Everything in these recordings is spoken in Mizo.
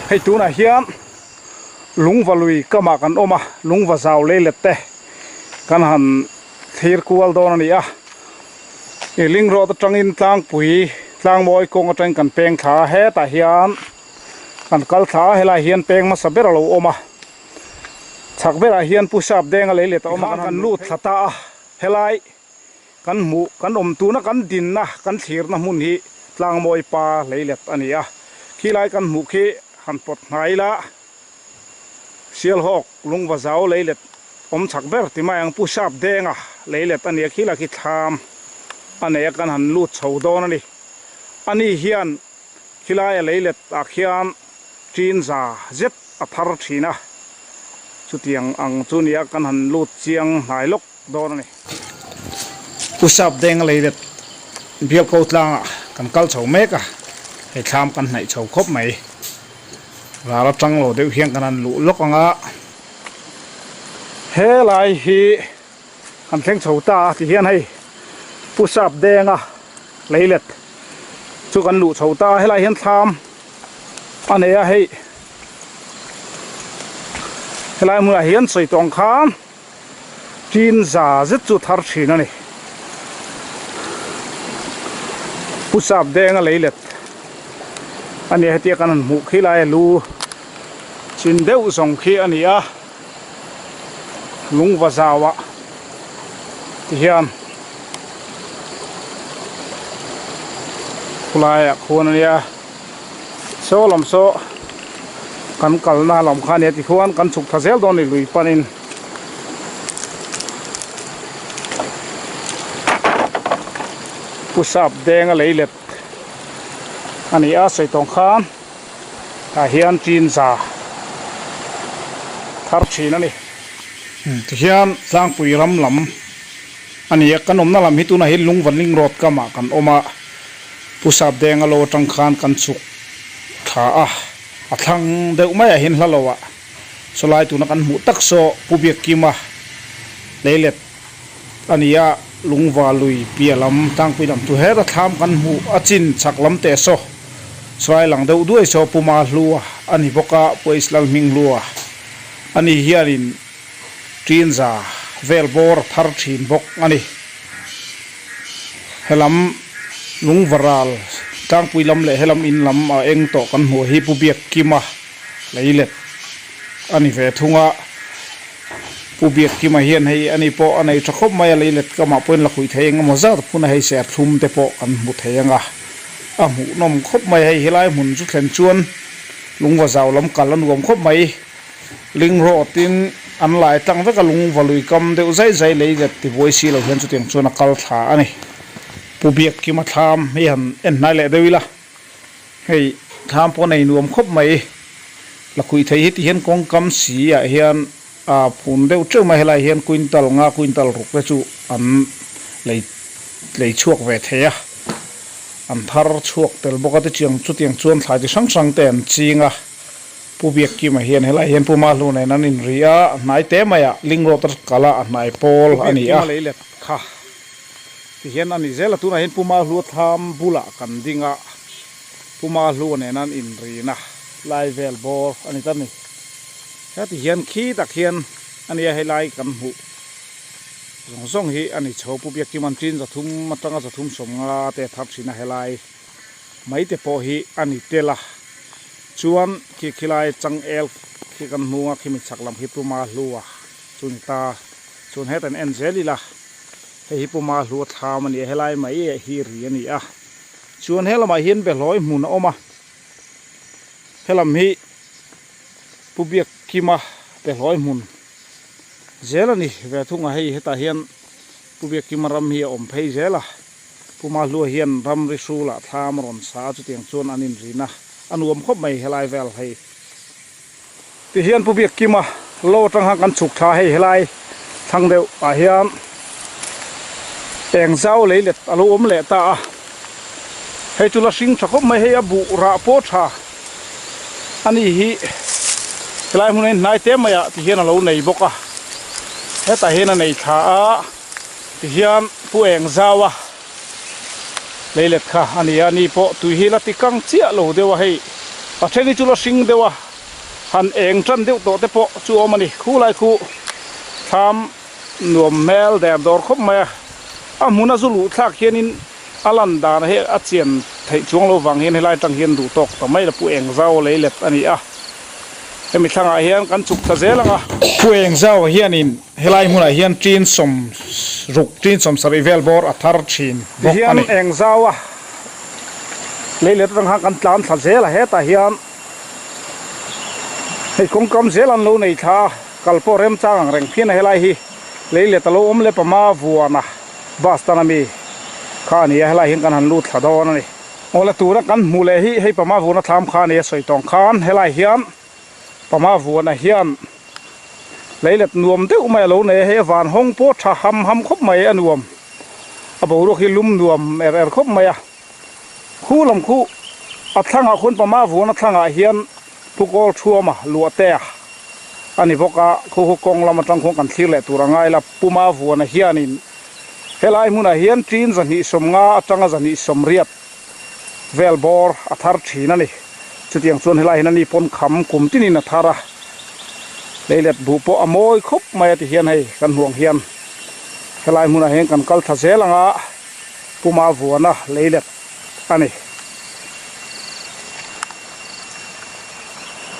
Hei tunah hian lungva lui kamah kan awm a, lungva zau lei let te kan han thlir kual dawn a ni a. Ih ling road atangin tlangpui tlangmawi kawng atangin kan peng thla a, hetah hian kan kal thla a, helaiah hian peng hmasa ber a lo awm a. Chhak berah hian Pu Sap Denga lei let a awm a, kan lut thla ta a, helai kan hmuh kan awm tuna kan dinna kan thlirna hmun hi Tlangmawi pa lei let a ni a, khilai kan hmuh khi han pawt hnai ila Sialhawk lungva zau lei let awm chhak ber ti mai ang Pu Sap Denga lei let a ni a, khilai khi thlam a nei a kan han lut chho dawn a ni. Ani hian Khilaia leilet ah khian ṭin za zet a thar ṭhin a, chutiang ang chu nia kan han lut chiang hnai lawk dawn a ni. Pu Sap Denga leilet bial ko tlangah kan kal chho mek a, hei thlam kan hnaih chho khawp mai. Ral atang lo deuh hian kan han luh lawk ang a. Helai hi kan thleng chho ta a ti hian hei Pu Sap Denga leilet chu kan luh chho ta a, helai hian thlam a nei a hei helai hmunah hian sawi tawh ang khan tin za zet chu thar thin a ni. Pu Sap Denga leilet a ni a, hetia kan han hmuh khi lai a lu chin deuh zawng khi a ni a. Lungva zauah ti hian khulaiah khuan a nia saw lam saw kan kalna lam kha a nia tikhuan kan chhuk thla zel dawn a ni lui panin. Pu Sap Denga lei let a ni a sawi tawng khan. Tah hian chin za thar thin a ni. Tihian tlangpui ram lam a ni a, kan awmna lam hi tunah hian Lungvanling road kamah kan awm a, Pu Sapdenga lo atang khan kan chhuk thla a, a thlang deuh maiah hian hla lo ah sawlai tuna kan hmuh tak saw Pu Biakkima leilet a ni a, Lungva lui piah lam tlangpui lam chu heta thlam kan hmuh a chin chhak lam teh saw. Chuai lang deuh duai saw Puma hlua a ni bawk a, Puaih lal hming hlua a ni hianin Ṭinza vel bawr a thar ṭhin bawk a ni. Helam Lungvaral tlangpui lam leh helam in lam a eng tawh kan hmuh hi Pu Biakkima leilet a ni ve thung a. Pu Biakkima hian hei ani pawh a nei tha khawp mai a, leilet kamah pawhin la khuih thei eng emaw zat phun a, hei serthlum te pawh kan hmu thei ang a, a hmuhnawm khawp mai. Hei helai hmun chu thlen chuan lungva zau lam kal a nuam khawp mai. Ling rawtin an lai tlang vek a, lungva lui kam deuh zai zai leilet tibuai si lo hian chutiang chuan a kal thla a ni. Pu Biakkima thlam hei han en hnai leh deuh ila. Hei thlam pawh nei nuam khawp mai, la khuih thei hi ti hian kawngkam si ah hian a phun deuh teuh mai, helai hian quintal nga quintal ruk te chu an lei lei chhuak ve thei a, an thar chhuak tel bawk a, tichiang chutiang chuan thlai chi hrang hrang te an ching a, Pu Biakkima hian helai hian Pu Mahlu nen an inri a, a hnai te mai ah Ling Road a kal a, a hnai pawl a ni a. Ti hian a ni zel a, tunah hian Puma Hlua thlam bulah kan ding a, Puma Hlua nena an inrina lai vel bawr a ni ta ni. Heti hian khi tak hian a nia helai kan hmuh zawng zawng hi a ni chho. Pu Biakkima'n tin 300 atanga 350 te a thar thin a, helai mai te pawh hi a ni tel a. Chuan khi khilai changel khi kan hmu a, khimi chhak lam khi Puma Hlua chu ni ta. Chuan hetan en zel ila. Hei hi Puma hlu a thlam a ni a, helai mai eh hi ri a ni a. Chuan he lamah hian behlawi hmun a awm a, helam hi Pu Biakkima behlawi hmun zel a ni ve thung a, hei hetah hian Pu Biakkima ram hi a awm phei zel a, Puma hlua hian ramri hrulah thlam a rawn sa a, chutiang chuan an inrin a, a nuam khawp mai helai vel hei. Tihian Pu Biakkima lo atang khan kan chhuk thla hei helai thlang deuh ah hian eng zau leilet a lo awm leh ta a, hei chu la hring tha khawp mai hei a buh rah pawh tha a ni hi helai hmun ah hian hnai te mai ah tihian a lo nei bawk a, hetah hian a nei thla a tihian Pu Eng Zau a leilet kha a ni a, ni pawh tui hi la ti kang chiah lo deuh a hei. A then hi chu la hring deuh a, han eng tan deuh tawh te pawh chu a awm a ni. Khulai khu thlam nuam hmel der dawr khawp mai a, a hmun a zu luh thlak hianin a lan dan hi a chian theih chuang lo vang hian helai atang hian duh tawk ta mai la Pu Engzau leilet a ni a. Hemi thlangah hian kan chuk ta zel ang a. Pu Engzau hianin helai hmunah hian ṭin sawm ruk, ṭin 70 vel bawr a thar ṭhin bawk a ni. Tihian Engzau a leilet atang khan kan tlan thla zel a, hetah hian hei kawngkam zel an lo nei thla a, kal pawh remchang ang reng phian a helai hi leilet a lo awm lep a ma vuan a bus stand ami kha a ni a, helai hian kan han lut thla dawn a ni. Aw la tura kan hmuh leh hi hei Pama Vuana thlam kha a ni a sawi tawng khan helai hian Pama Vuana hian leilet nuam deuh mai a lo nei a, hei a van hawng pawh tha ham ham khawp mai a nuam a boruak hi lum nuam er er khawp mai a, khu lam khu a thlangah khuan Pama Vuana thlangah hian Thukawl Thuama Luahtea a ni bawk a, khu khu kawng lam atang khuan kan thlir leh tur a ngai la, Puma Vuana hianin Helai hmunah hian ṭin 250 aṭanga 280 vel bawr a thar ṭhin a ni. Chutiang chuan helai hian a ni pawn kham kum tinin a thar a, leilet buh pawh a mawi khawp mai a ti hian hei kan hmuh ang hian helai hmunah hian kan kal thla zel ang a, Puma vuana leilet a ni.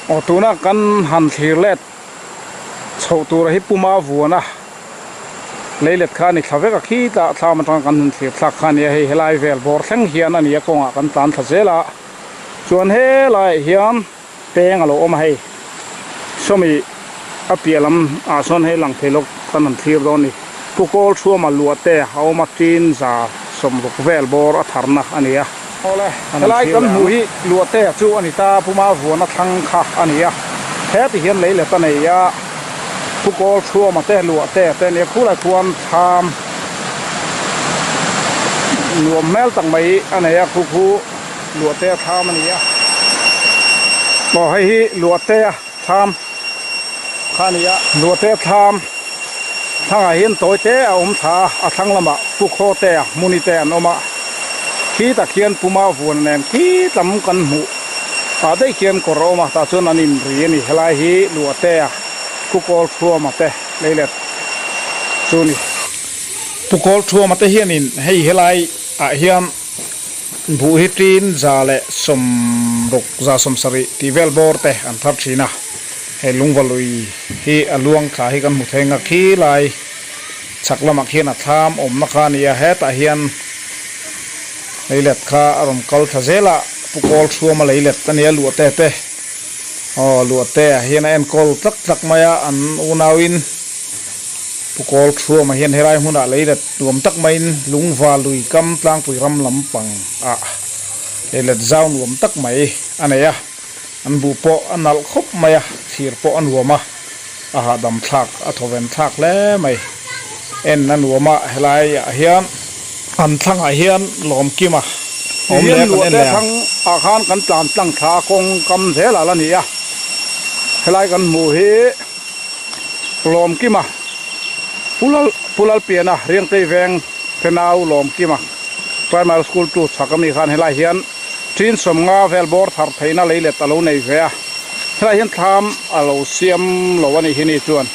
Aw tuna kan han thlir let chhoh tura hi Puma vuana leilet kha a ni thla vek a, khitah thlam atanga kan han thlir thlak kha a ni a, hei helai vel bawr thleng hian a ni a kawngah kan tlan thla zel a, chuan helaiah hian peng a lo awm a hei sawmi a piah lam ah sawn hei lang thei lawk kan han thlir dawn a ni Pu Kawl Thuama luah te a awm a tin za 60 vel bawr a tharna a ni a. Awle helai kan hmuh hi luah te chu a ni ta Pu Mavuana thlang kha a ni a heti hian lei let a nei a Pu Kawl Thuama te luah te te a ni a khulai khuan thlam nuam hmel tak mai a nei a khu khu Luahtea thlam a ni a, aw hei hi Luahtea thlam kha a ni a, Luahtea thlam thlangah hian tawi te a awm thla a, a thlang lamah Pu Khawtea Hmuni te an awm a, khi tak hian Pu Mavuana nen khi lam kan hmuh ah daih khian kawr a awm a, tah chuan an inri a ni, helai hi Luahtea Pu Kawlthuama te leilet chu a ni. Pu Kawlthuama te hianin hei helai ah hian. Buh hi ṭin 160, 170 tih vel bawr te an thar ṭhin a, hei lungvalui hi a luang thla hi kan hmu thei nga khi lai chhak lamah khian a thlam awmna kha a ni a, hetah hian leilet kha a rawn kal thla zel a, Pu Kawl Thuama leilet a ni a luah te te aw luah te ah hian a enkawl tlak tlak mai a, an unauin Pu Kawl Thuama hian helai hmunah leilet Nuam tak maiin Lungva lui kam tlangpui ram lampang ah leilet zau nuam tak mai a nei a, an buh pawh a nalh khawp mai a, thlir pawh a nuam a, a hahdam thlak a thawven thlak hle mai. En a nuam a, helai ah hian an thlang ah hian Lawmkima a awm leh a kan en leh ang. Thlang ah khan kan tlan tlang thla a kawng kam zel ah la ni a, helai kan hmuh hi Lawmkima. Pu Lalpiana Riangtei Veng Tenau Lawmkima Primary School 2 chhak ami khan helai hian ṭin 50 vel bawr thar theihna leilet a lo nei ve a, helai hian thlam a lo siam lo a nih hi ni chuan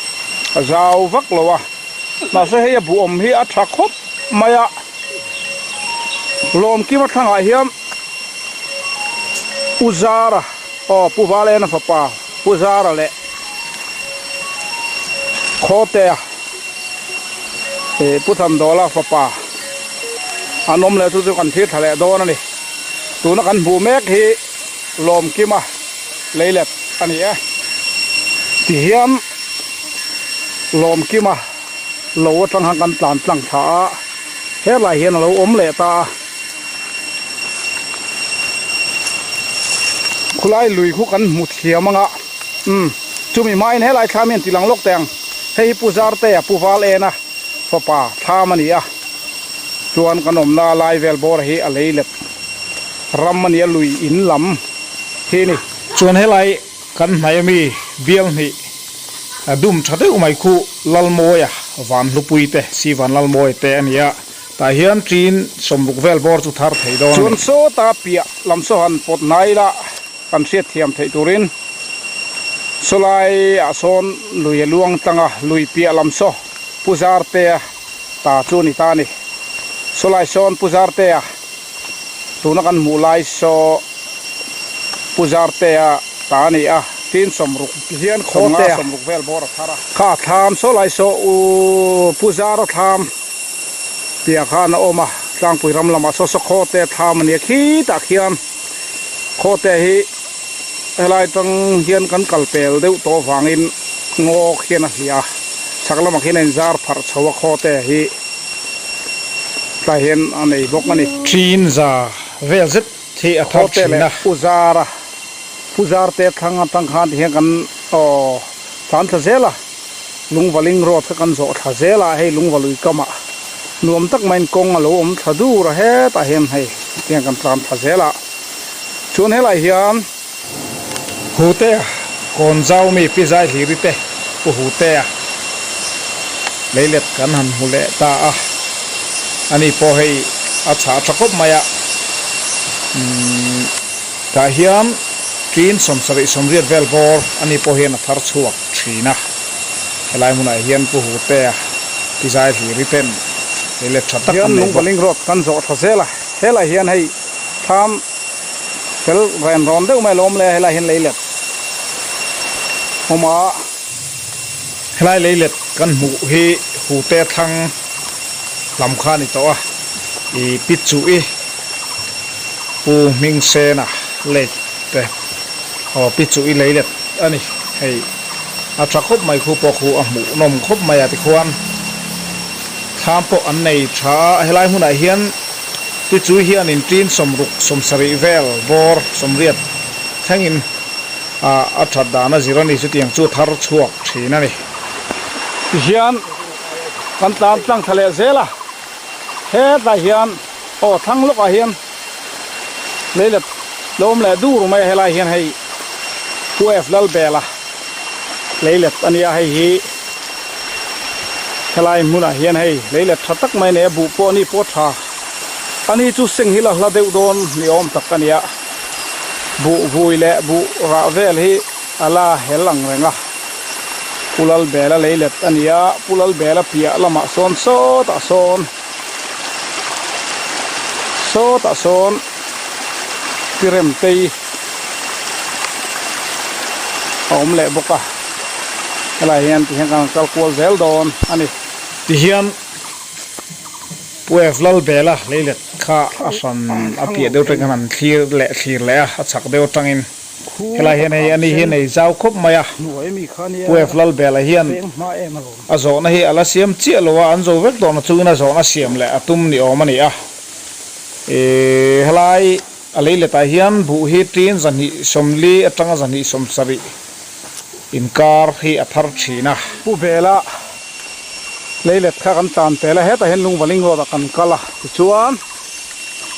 a zau vak lo a, mahse hei a buhawm hi a tha khawp mai a, Lawmkima thlangah hian Pu Zara aw Pu Valena fapa Pu Zara leh Khawtea ih Pu Thandawla fapa an awm leh chu chu kan thlir thla leh dawn a ni. Tuna kan hmuh mek hi Lawmkima leilet a ni e. Tihian Lawmkima lo atang khan kan tlan tlang thla a, helai hian a lo awm leh ta a. Khulai lui khu kan hmu thiam anga umm chumi hmain helai thlam hian ti lang lawk teh ang hei hi Pu Zartea Pu Val Ena fapa thlam a ni a chuan kan awmna lai vel bawr hi a lei let ram a ni a lui in lam hi a ni. Chuan helai kan hnaih ami bial hnih a dum tha deuh mai khu Lalmawia Vanhlupui te Sivan Lalmawia te a ni a. Tah hian ṭin 60 vel bawr chu thar thei dawn a ni. Chuan sawta piah lam saw han pawt hnai ila kan hriat thiam theih turin sawlai ah sawn lui a luang tlang a, lui piah lam saw Pu Zartea ta chu a ni ta a ni. Sawlai sawn Pu Zartea tuna kan hmuh lai saw Pu Zartea ta a ni a, tin sawmruk hian khawtea sawmruk vel bawr a thar a. Kha thlam sawlai saw u Pu Zara thlam piah khan a awm a, tlangpui ram lamah saw saw khawtea thlam a nia khitah khian khawtea hi helai tang hian kan kal pel deuh tawh avangin ngaw khian a hliah a, chhak lamah khian a inzar pharh chho a khawtea hi. Tlai hian a nei bawk a ni. Ṭin za vel zet hi a thar ṭhin a. Pu Zara, Pu Zarte thlang atang khan tihian kan aw tlan thla zel a, Lungvaling road kha kan zawh thla zel a, hei Lungvalui kamah nuam tak maiin kawng a lo awm thla dur a hetah hian hei tihian kan tlan thla zel a, chuan helai hian. Hutea, Kawnzau mi Pi Zaihliri te Pu Hutea leilet kan han hmu leh ta a, ani pawh hei a chhah tha khawp mai a, umm tah hian ṭin sawmsarih sawmriat vel bawr ani pawh hian a thar chhuak thin a, helai hmunah hian Pu Hutea Pi Zaihliri ten leilet tha tak an nei bawk. Lungvaling road kan zawh tha zel a, helai hian hei thlam Fel ren rawn deuh mai a lo awm leh a helai hian leilet awm a. Helai leilet kan hmuh hi hute thlang lam kha a ni tawh a, ih pi chuh i pu hming sena lake te aw pi chuh i leilet a ni hei a tha khawp mai khu pawh khu a hmuh nawm khawp mai a tikhuan thlam pawh an nei tha a helai hmunah hian. Tichui hianin ṭin sawmruk sawmsarih vel bawr sawmriat thlengin a ṭhat dan a zir a ni. Chutiang chu thar chhuak ṭhin a ni. Tihian kan tlan tlang thla leh zel a, hetlai hian aw thlang lawkah hian leilet lo awm leh dur mai a, helai hian hei Pu F Lalbela leilet a nia hei hi. Helai hmunah hian hei leilet tha tak mai nei a buh pawh a ni pawh tha a ni chu seng hi la hla deuh dawn ni awm tak a ni a buh vui leh buh rah vel hi a la hel ang reng a Pu Lalbela leilet a ni a Pu Lalbela piah lamah sawn sawtah sawn sawtah sawn Pi Remtei a awm leh bawk a helai hian tihian kan kal kual zel dawn a ni. Tihian Pu F Lalbela leilet kha a hran a piah deuh atangin an thlir leh thlir leh a, a chhak deuh atangin helai hian hei ani hi nei zau khawp mai a, Pu F Lalbela hian a zawhna hi a la siam chiah lo a, an zo vek tawhna chungin a zawhna siam leh a tum ni awm a ni a. Ihh helai a leiletah hian buh hi ṭin 240 aṭanga 270 inkar hi a thar ṭhin a. Pu Bela leilet kha kan tlan tel a, hetah hian Lungvaling road ah kan kal a, tichuan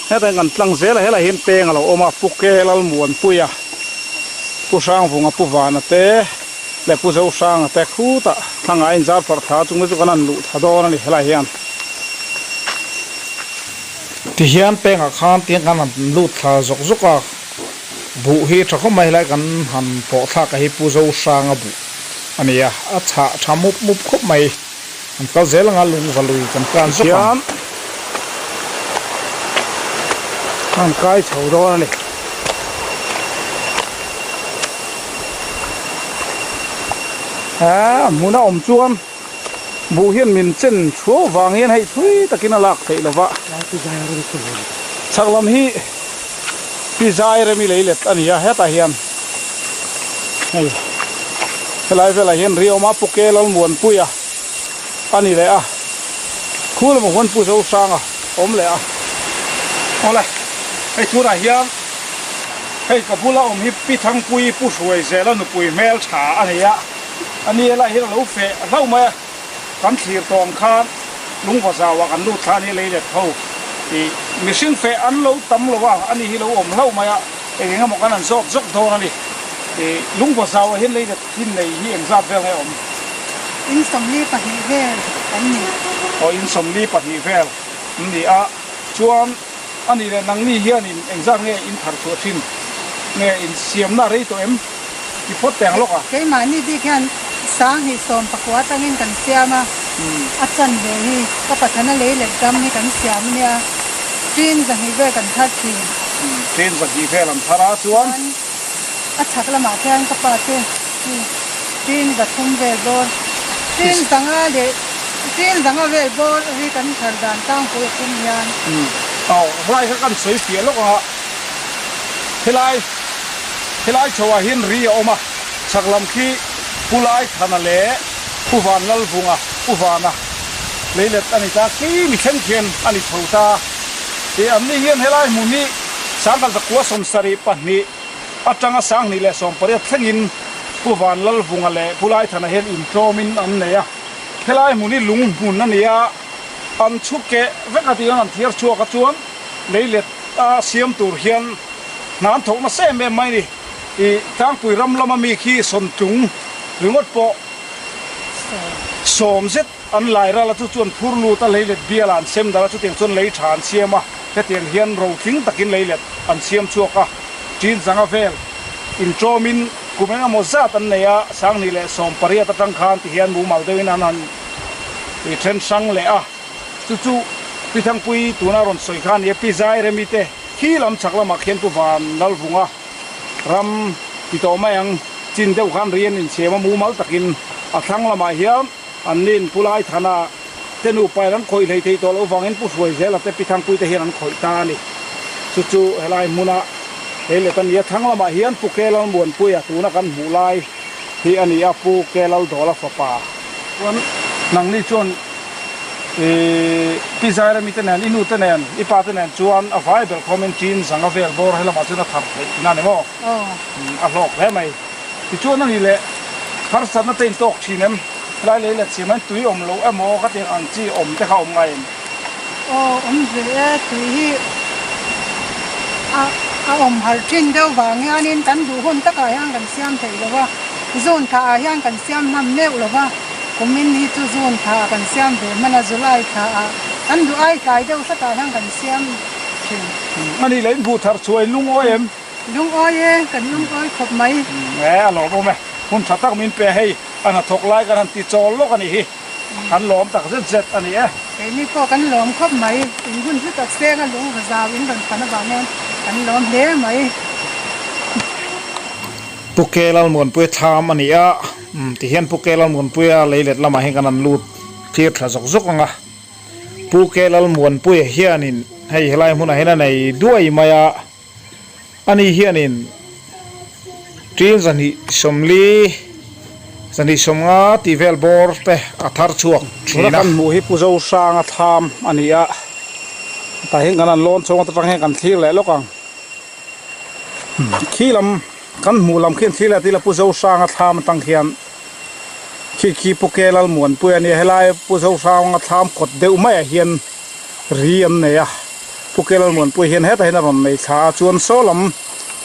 hetah hian kan tlang zel a, helai hian peng a lo awm a, Pu Ke Lalmuanpuia, Pu Hrangvunga, Pu Vana te leh Pu Zohranga te khutah thlangah a inzar pharh thla chung te chu kan han luh thla dawn a ni helai hian. Tihian pengah khan tiang kan han lut thla zawk zawk a, buh hi tha khawp mai helai kan han pawh thlak a hi Pu Zohranga buh a ni a, a chhah tha mup mup khawp mai, kan kal zel anga lungva lui kan kan zawk ang. Tihian kan kai chho dawn a ni. A hmun a awm chuan. Buh hian min chen thuau vang hian hei thui takin a lak theih lova. Chhak lam hi Pi Zai Remi leilet a ni a, hetah hian hei helai velah hian Riawma Pu Ke Lalmuanpuia a ni leh a, khu lamah huan Pu Zosanga awm leh a. Awle, hei tunah hian hei ka bula awm hi Pi Thangpuii Pu Hruaizela nupui hmeltha a ni a. A ni helai hian a lo feh hlauh mai a, kan thlir tawh ang khan lungva zauah kan lut thla a ni leilet ho ih mihring feh an lo tam lo a, a ni hi lo awm hlauh mai a, eng eng emaw kan han zawk zawk dawn a ni. Ih lungva zauah hian leilet hi nei hi engzat vel nge awm? In 42 vel an ni. Aw in 42 vel an ni a, chuan a ni leh nangni hianin engzat nge in thar chhuah thin? Nge insiamna a rei tawh em? Ti phawt teng lawk a. Keimahni bik hian 2019 atangin kan siam a, a chanve hi ka Pathana lei let ram hi kan siam a nia, ṭin 200 vel kan thar ṭhin. Ṭin 200 vel an thar a chuan. Chuan a chhak lamah khian ka pa te hi ṭin 300 vel bawr, ṭin 500 leh ṭin 500 vel bawr hi kan thar dan tlangpui a tum hian. Aw, helai kha kan sawi fiah lawk ang a. Helai helai chho ah hian ri a awm a, chhak lam khi Pu Laithana leh Pu Vanlalvunga, Pu Vana leilet a ni ta, khi mi thleng khian a ni chho ta. Ih an ni hian helai hmun hi Sangkhat zakua 72 atanga 2018 thlengin Pu Vanlalvunga leh Pu Laithana hian intlawmin an nei a, helai hmun hi lung hmun a ni a, an chhu keh vek a tih an thiar chhuak a chuan leilet a siam tur hian hna an thawk nasa em em mai a ni. Ih tlangpui ram lama mi khi sawntlung ringawt pawh 70 an lai ral a, chu chuan phur lut a leilet bial ah an sem dal a, chutiang chuan lei tha an siam a, hetiang hian rotling takin leilet an siam chhuak a, ṭin zanga vel inṭawmin kum engemaw zat an nei a, 2018 atang khan tihian mumal deuhin an han ṭhen hrang leh a. Chu chu Pi Thangpui tuna rawn sawi kha a ni a, Pi Zairemi te khi lam chhak lamah khian Pu Van Lalvunga ram ti tawh mai ang chin deuh khan ri an insiam a, mumal takin a thlang lamah hian an nin Pu Laithana te nupa in an khawih hlei thei tawh loh vangin Pu Hruaizela te Pi Thangpui te hian an khawih ta a ni. Chu chu helai hmuna hei let a ni a, thlang lamah hian Pu Kelalmuanpuia tuna kan hmuh lai hi a ni a, Pu Kelaldawla fapa. Chuan nangni chuan I pi Zairami te nen, i nu te nen, i pa te nen chuan a vai ber khawmin ṭin zanga vel bawr he lamah chuan a thar theih tina ni maw? A hlawk hle mai. Tichuan a ni leh harsatna te intawk ṭhin em? Helai lei let siam hian tui awm loh emaw ka tiang ang chi awm te kha awm ngai em? Aw awm ve e, tui hi a a awm har ṭhin deuh vang hianin kan duh hun takah hian kan siam thei lo va, zun thaah hian kan siam hnam meuh lo va. Kumin hi chu June thla ah kan siam ve hman a, July thla ah kan duh ai tlai deuh hrat ah hian kan siam thin. A nih leh in buh thar chhuah in lungawi em? Lungawi e, kan lungawi khawp mai. E, a lawmawm e. Hun tha tak min pe hei, a hnathawk lai kan han ti chawl lawk a nih hi. Kan lawm tak zet zet a ni e. Keini pawh kan lawm khawp mai. In hun hlu tak seng a lung va zau in rawn pan avang hian kan lawm hle mai. Pu Kelalmuanpuia thlam a ni a. Umm ti hian Pu Kelalmuanpuia lei let lamah hian kan han lut thlir thla zawk zawk ang a, Pu Kelalmuanpuia hianin hei helai hmunah hian a nei duai mai a, ani hianin ṭin 240 250 tih vel bawr te a thar chhuak ṭhin a. Kan hmuh hi Pu Zohranga thlam a ni a, tah hian kan han lawn chhawng atang hian kan thlir leh lawk ang. Khi lam kan hmuh lam khian thil a tila Pu Zohranga thlam atang khian khi khi Pu Kelalmuanpui a nia helai Pu Zohranga thlam kawt deuh maiah hian ri an nei a Pu Kelalmuanpui hian hetah hian a rawn nei thla a chuan saw lam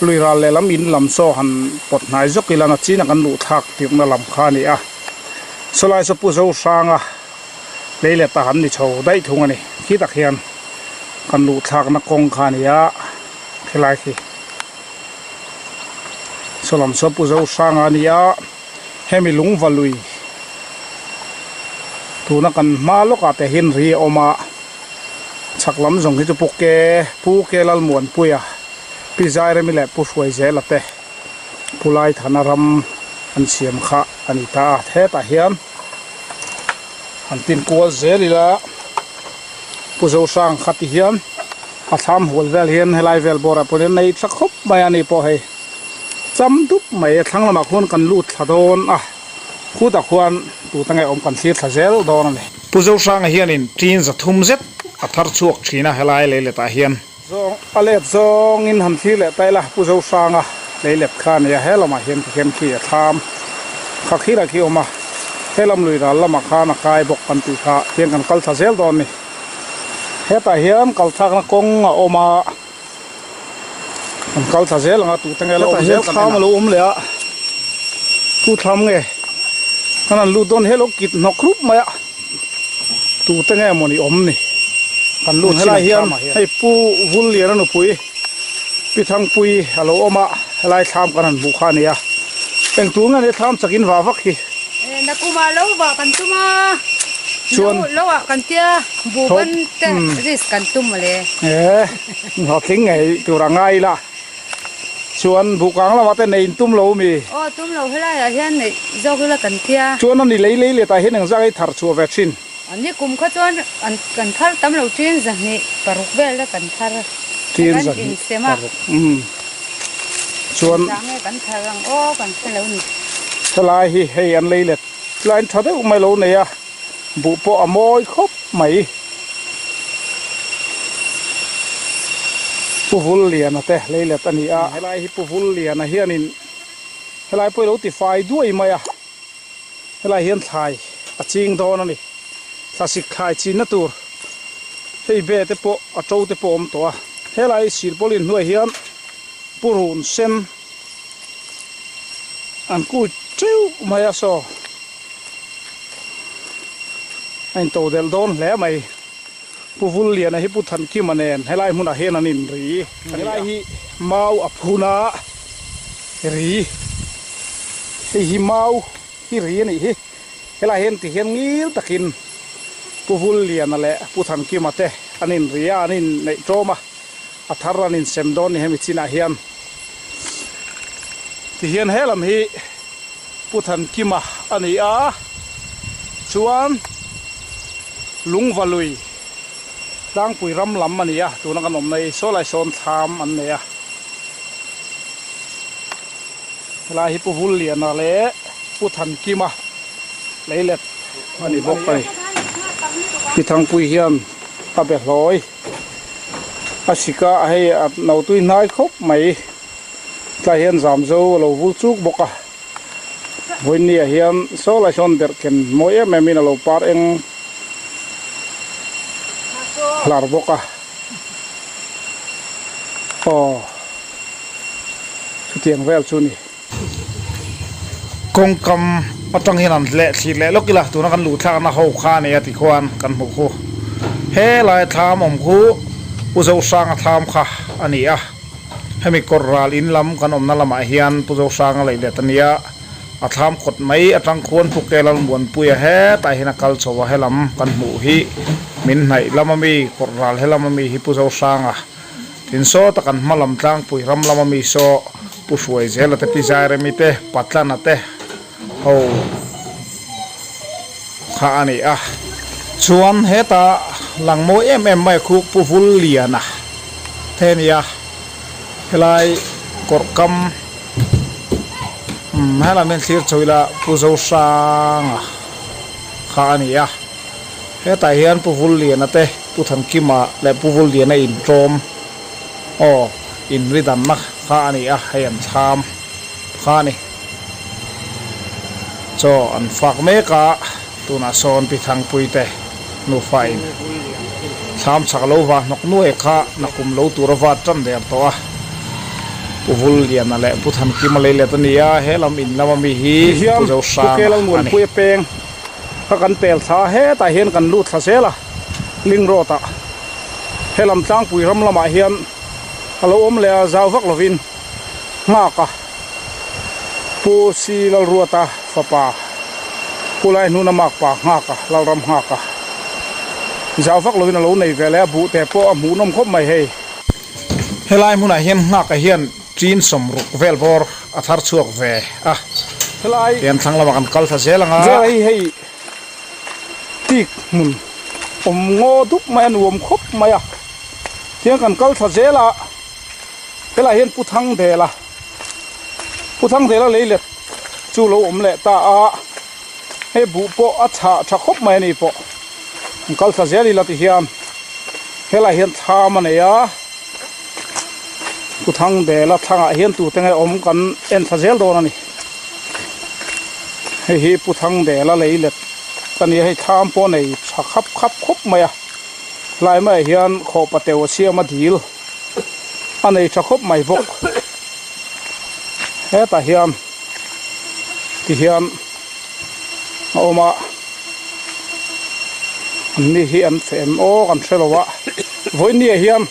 lui ral leh lam in lam saw han pawt hnai zawk ila na chin a kan luh thlak tirhna lam kha a ni a sawlai saw Pu Zohranga lei let a han ni chho daih thung a ni khi tak hian kan luh thlakna kawng kha a ni a. Helai khi saw lam saw Pu Zohranga a ni a, hemi lungva lui tuna kan hma lawkah te hian ri a awm a, chhak lam zawng hi chu Pu Ke Pu Ke Lalmuanpuia Pi Zairemi leh Pu Hruaizela te Pu Laithana ram an siam kha a ni ta a, hetah hian han tin kual zel ila Pu Zohrang kha ti hian a thlam hual vel hian helai vel bawrah pawh hian nei tha khawp mai a ni pawh hei cham dup mai a thlang lamah khuan kan lut thla dawn a khutah khuan tute nge awm kan thlir thla zel dawn a ni. Pu Zohranga hianin ṭin 300 zet a thar chhuak ṭhin a helai leiletah hian. Zawng a let zawngin han thlir leh ta ila Pu Zohranga leilet kha a ni a he lamah hian tikhian khi a thlam kha khirah khi a awm a he lam lui ral lamah khan a kai bawk kan tih kha tiang kan kal thla zel dawn a ni. Hetah hian kal thlakna kawng a awm a, kan kal thla zel ang a tute nge la awm zel kan en a. Hetah hian thlam a lo awm leh a, tu thlam nge kan han lut dawn hello kit hnawk hrup mai a, tute nge mawni awm ni kan lut chin ang thlamah hian. Hei Pu Vulliana nupui Pi Thangpui a lo awm a. Helai thlam kan han hmuh kha a ni a. Eng tur nge ni thlam chakin vah vak hi? Nakumah lo vah kan tum a, Chuan lo ah kan tia buhban te risk kan tum mawle. E, hlawhtling ngei tur a ngai ila. Chuan buhkang lamah te nei in tum lo mi? Aw tum lo, helai ah hian neih zawk ila kan tia. Chuan a ni lei lei letah hian engzah nge i thar chhuah ve thin? An ni kum kha chuan an kan thar tam lo tin 206 vel a kan thar Tin kan 206 insem a. Umm chuan Engzah nge kan thar ang aw kan hre lo ni. Helai hi hei an lei let line tha deuh mai lo nei a, buh pawh a mawi khawp mai. Pu Vulliana te lei let a ni a. Helai hi Pu Vulliana hianin helai pawh i lo tifai duai mai a. Helai hian thlai a ching dawn a ni. Thlasik thlai chinna tur hei be te pawh a to te pawh a awm tawh a. Helai silpawlin hnuai hian purun sen an kui teuh mai a saw a into delh dawn hle mai. Pu Vulliana hi Pu Thankima nen helai hmunah hian an inri. Helai hi mau a phun a ri. Hei hi mau hi ri a nih hi. Helai hian ti hian ngil takin Pu Vulliana leh Pu Thankima te an inri a, an inneih ṭawm a, a thar an insem dawn ni hemi chinah hian. Ti hian he lam hi Pu Thankima a ni a, chuan Lungvalui tlangpui ram lam a ni a, tuna kan awmna hi saw lai sawn thlam an nei a. Helai hi Pu Vulliana leh Pu Thankima leilet a ni bawk a ni. Pi Thangpui hian a be hlawi a sik a, hei a no tui hnai khawp mai. Tlai hian zam zo a lo vul chuk bawk a, vawinia hian saw lai sawn derh ken mawi em em in a lo par eng hlar bawk a, aw chutiang vel chu a ni. Kawngkam atang hian an leh thlir leh lawk ila tuna kan luh thlakna ho kha a nia tikhuan kan hmuh khu helai thlam awm khu U Zohranga thlam kha a ni a. Hemi kawr ral in lam kan awmna lamah hian Pu Zohranga lei let a nia, a thlam kawt mai atang khuan Pu Kelal Muanpuia hetah hian a kal chho a, helam kan hmuh hi min hnaih lam ami kawr ral helam ami hi Pu Zohranga tin sawta kan hma lam tlangpui ram lam ami saw Pu Hruaizela te Pi Zairemi te Patlana te ho kha a ni a. Chuan heta lang mawi em em mai khu Pu Vulliana te a ni a, helai kawrh kam umm helai hian thlir chho ila Pu Zohranga kha a ni a, hetah hian Pu Vulliana te Pu Thankima leh Pu Vulliana intawm aw inridanna kha a ni a, hei an thlam kha a ni. Chaw an fak mek a, tunah sawn Pi Thangpui te nufa in thlam chak lo va hnawk nuai kha nakum lo tur a vat tan der tawh a. Pu Vulliana leh Pu Thankima lei let a ni a, he lam in lama mi hi Pu Zohranga a ni. Peng kha kan pel thla a, hetah hian kan lut thla zel a, Ling Road ah he lam tlangpui ram lamah hian a lo awm leh a, zau vak lovin nghak a. Pu Si Lalruata fapa Pu Laihnuna makpa nghaka Lalram nghaka zau vak lovin a lo nei ve leh a, buh te pawh a hmuhnawm khawp mai hei. Helai hmunah hian nghaka hian chin 60 vel bawr a thar chhuak ve a, tian thlang lamah kan kal thla zel ang a. Vel hi hei tik hmun awm ngaw dup mai a nuam khawp mai a, tiang kan kal thla zel a. Helaiah hian Pu Thangdela, Pu Thangdela leilet chu lo awm leh ta a, hei buh pawh a chhah tha khawp mai a ni pawh. An kal thla zel ila ti hian helaiah hian thlam a nei a, Pu Thangdela thlangah hian tute nge awm kan en thla zel dawn a ni. Hei hi Pu Thangdela leilet a ni a, hei thlam pawh a nei tha khap khap khawp mai a, tlai maiah hian khawhpa teu a siam a dil. a nei tha khawp mai bawk hetah hian ti hian a awm a an ni hi an feh em aw kan hre lo a vawiin ni ah hian.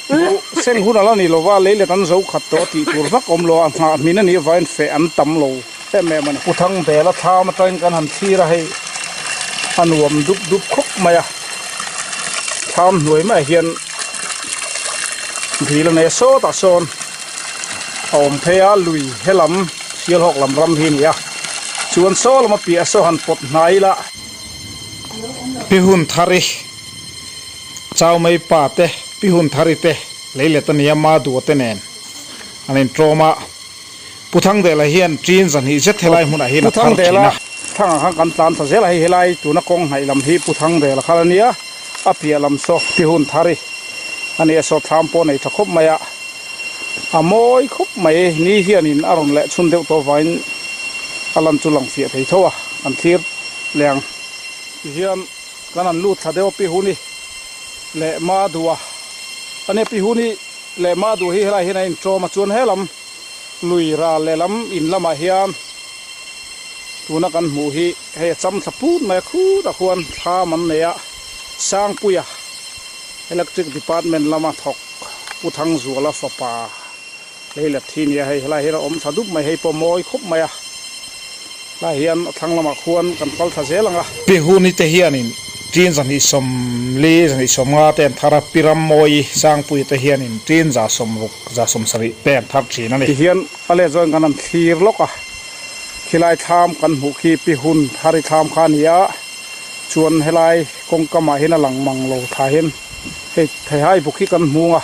Buh seng hun a la ni lova, lei let an zo khat tawh tih tur vak awm lo a, nghah hmin a nih avangin feh an tam lo em em a ni. Pu Thangdela thlam atangin kan han thlir a, hei a nuam dup dup khawp mai a, thlam hnuai maiah hian dil a nei a, sawtah sawn a awm phei a, lui helam Sialhawk lam ram hi a ni a, chuan saw lama piah saw han pawt hnai ila. Pi Hunthari. Chau mai pa te, Pi Hunthari te lei let a nia Ma Dua te nen an inṭawm a. Pu Thangdela hian ṭin zahnih zet helai hmunah hian a thar ṭhin a. Thangah khan kan tlan ta zel a, hei helai tuna kawng hnaih lam hi Pu Thangdela kha a nia, a piah lam saw Pi Hunthari a nia saw thlam pawh a nei ṭha khawp mai a, a mawi khawp mai ni hianin a rawn leh chhun deuh tawh vangin a lan chu lang fiah thei tho a, kan thlir leh ang. Tihian. Kan han lut thla deuh a Pi Huni leh Ma Dua a nia Pi Huni leh Ma Dua hi helai hian a inṭawm a chuan helam lui ral lehlam in lamah hian tuna kan hmuh hi hei a cham thla put mai a khutah khuan thlam an nei a Sangpuia Electric Department lama thawk Pu Thangzuala fapa Lei let hi nia hei helai hian a awm thla dup mai hei pawh mawi khawp mai a helai hian a thlang lamah khuan kan kal thla zel ang a. Pi Huni te hianin ṭin 240 250 te an thar a, Pi Rammawi Sangpuia te hianin ṭin 160 170 te an thar ṭhin a ni. Tihian a let zawin kan han thlir lawk a, khilai thlam kan hmuh khi Pi Hun Thari thlam kha a ni a, chuan helai kawngkamah hian a lang mang lo thla hian hei theihai buk hi kan hmung a.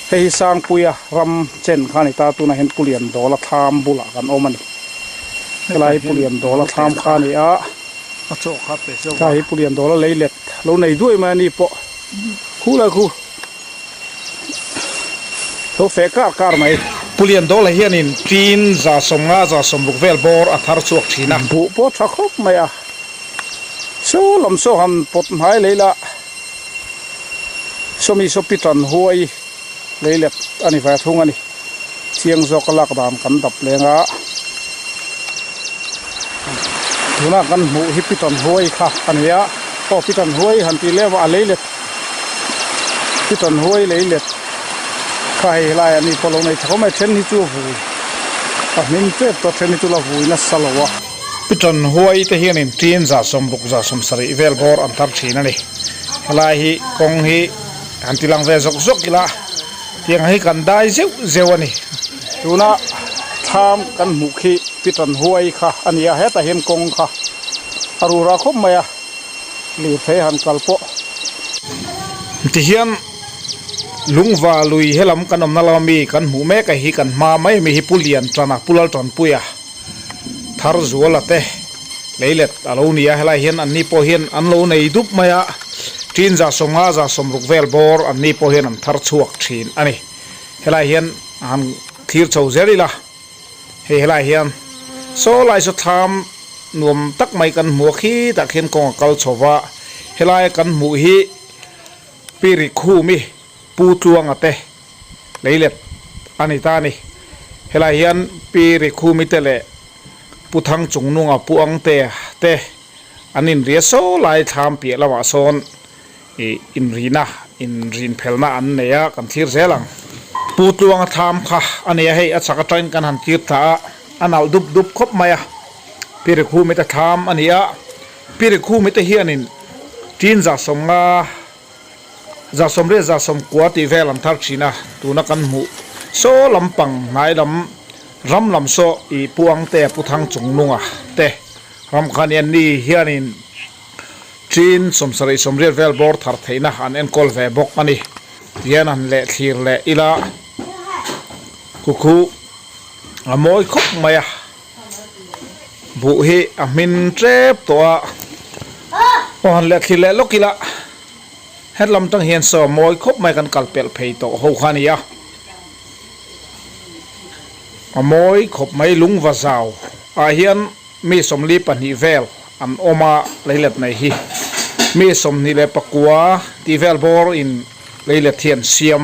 Hei hi Sangpuia ram chen kha a ni ta, tunah hian Pu Liandawla thlam bulah kan awm a ni. Helai hi Pu Liandawla thlam kha a ni a, helai hi Pu Liandawla lei let lo nei duai mai a ni pawh khu lai khu lo feh kar kar mai. Pu Liandawla hianin tin 150 160 vel bawr a thar chhuak thin a. Buh pawh tha khawp mai a, saw lam saw han pawt hnai lei lah. Sawmi sawpi tan huai lei let a ni ve thung a ni. Chiang zawk a lak dan kan dap leng a. Tuna kan hmuh hi pi tan huai kha a ni a. Aw pi tan huai han tih lem a, a lei let pi tan huai lei let kha hei helai ah mi pawh lo nei tha khawp mai. Then hi chu a vui a hming tep tawh then hi chu la vui nasa lo a. Pi tan huai te hianin tin 60 70 vel bawr an thar thin a ni. Helai hi kawng hi han ti lang ve zawk zawk ila tiang hi kan dai zeuh zeuh a ni. Tuna thlam kan hmuh khi Pi Tan Huai kha a ni a, hetah hian kawng kha a rura khawp mai a, lirthei han kal pawh. Tihian Lungva lui helam kan awmna lama mi kan hmuh mek a hi kan hma mai ami hi Pu Lian Tana Pu Lal Tanpuia. Thar zuala te leilet a lo ni a, helai hian anni pawh hian an lo nei dup mai a, tin 150 160 vel bawr anni pawh hian an thar chhuak thin a ni. Helai hian han thlir chho zel ila, hei helai hian saw lai saw thlam nuam tak mai kan hmu a, khitah khian kawng a kal chho va, helaia kan hmuh hi Pi Rikhumi Pu Tluanga te leilet a ni ta a ni. Helai hian Pi Rikhumi te leh Pu Thang Chungnunga Pu Angtea te an inria so lai thlam piah lamah sawn ih inrina inrinphelna an nei a, kan thlir zel ang. Pu Tluanga thlam kha a ni a, hei a chhak atangin kan han tir thla a, a nalh dup dup khawp mai a. Pi Rikhumi te thlam a ni a, Pi Rikhumi te hianin tin 150 180 190 tih vel an thar thin a, tuna kan hmuh saw lampang hnai lam ram lam saw ih Pu Angtea Pu Thang Chungnunga te ram khan hian ni hianin chin 70 80 vel bawr thar theihna an enkawl ve bawk a ni. Tihian han leh thlir leh ila khu khu a mawi khawp mai a. Buh hi a hmin tep tawh a, aw han leh thlir leh lawk ila hetlam tang hian saw mawi khawp mai kan kal pelh phei tawh ho kha a ni a, a mawi khawp mai lungva zau ah hian mi 42 vel an awm a leilet nei hi mi 29 tih vel bawr in leilet hi an siam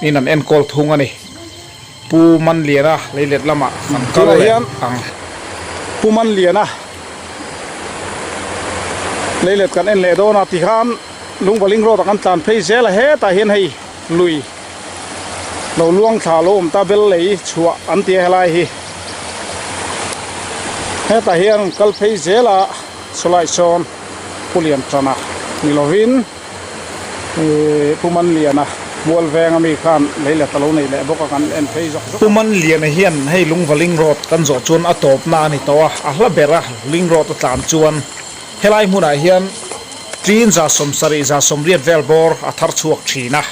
in an enkawl thung a ni. Pu Manliana leilet lamah kan kal leh ang. Pu Manliana leilet kan en leh dawn a tikhan Lungvaling road ah kan tlan phei zel a hetah hian hei Lui lo luang thla lo awm ta bel lei chhuah an ti a helai hi. Hetah hian kal phei zel a sawlai sawn Pu Lianṭana ni lovin ihh Pu Manliana mual veng ami khan leilet a lo nei leh bawk a kan en phei zawk zawk a. Pu Manliana hian hei Lungva Ling Road kan zawh chuan a tawpna a ni tawh a, a hla ber a Ling Road a tlan chuan helai hmunah hian Ṭin 170 180 vel bawr a thar chhuak ṭhin a,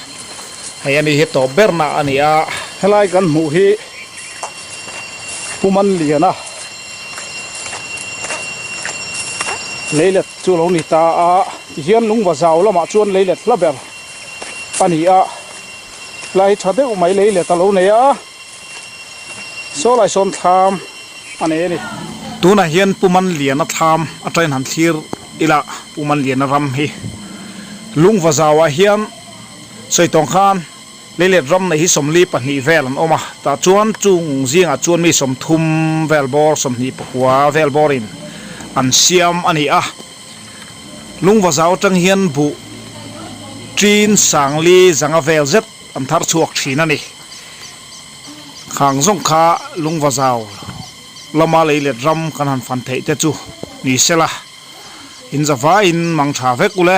hei ani hi tawp berna a ni a. Helai kan hmuh hi Pu Manliana leilet chu lo ni ta a, tihian lungva zau lamah chuan leilet hla ber a ni a, helai hi ṭha deuh mai leilet a lo nei a. Saw lai sawn thlam a nei a ni. Tunah hian Pu Manliana thlam atangin han thlir ila Pu Manliana ram hi Lungva zauah hian sawi tawng khan leilet ram nei hi 42 vel an awm a, tah chuan chung zingah chuan mi 30 vel bawr 29 vel bawrin an siam a ni a. Lungva zau atang hian buh ṭin sangli zanga vel zet an thar chhuak thin a ni. Khang zawng kha lungva zau lama lei let ram kan han fan theih te chu ni sela, in zavaiin mang tha vek ule.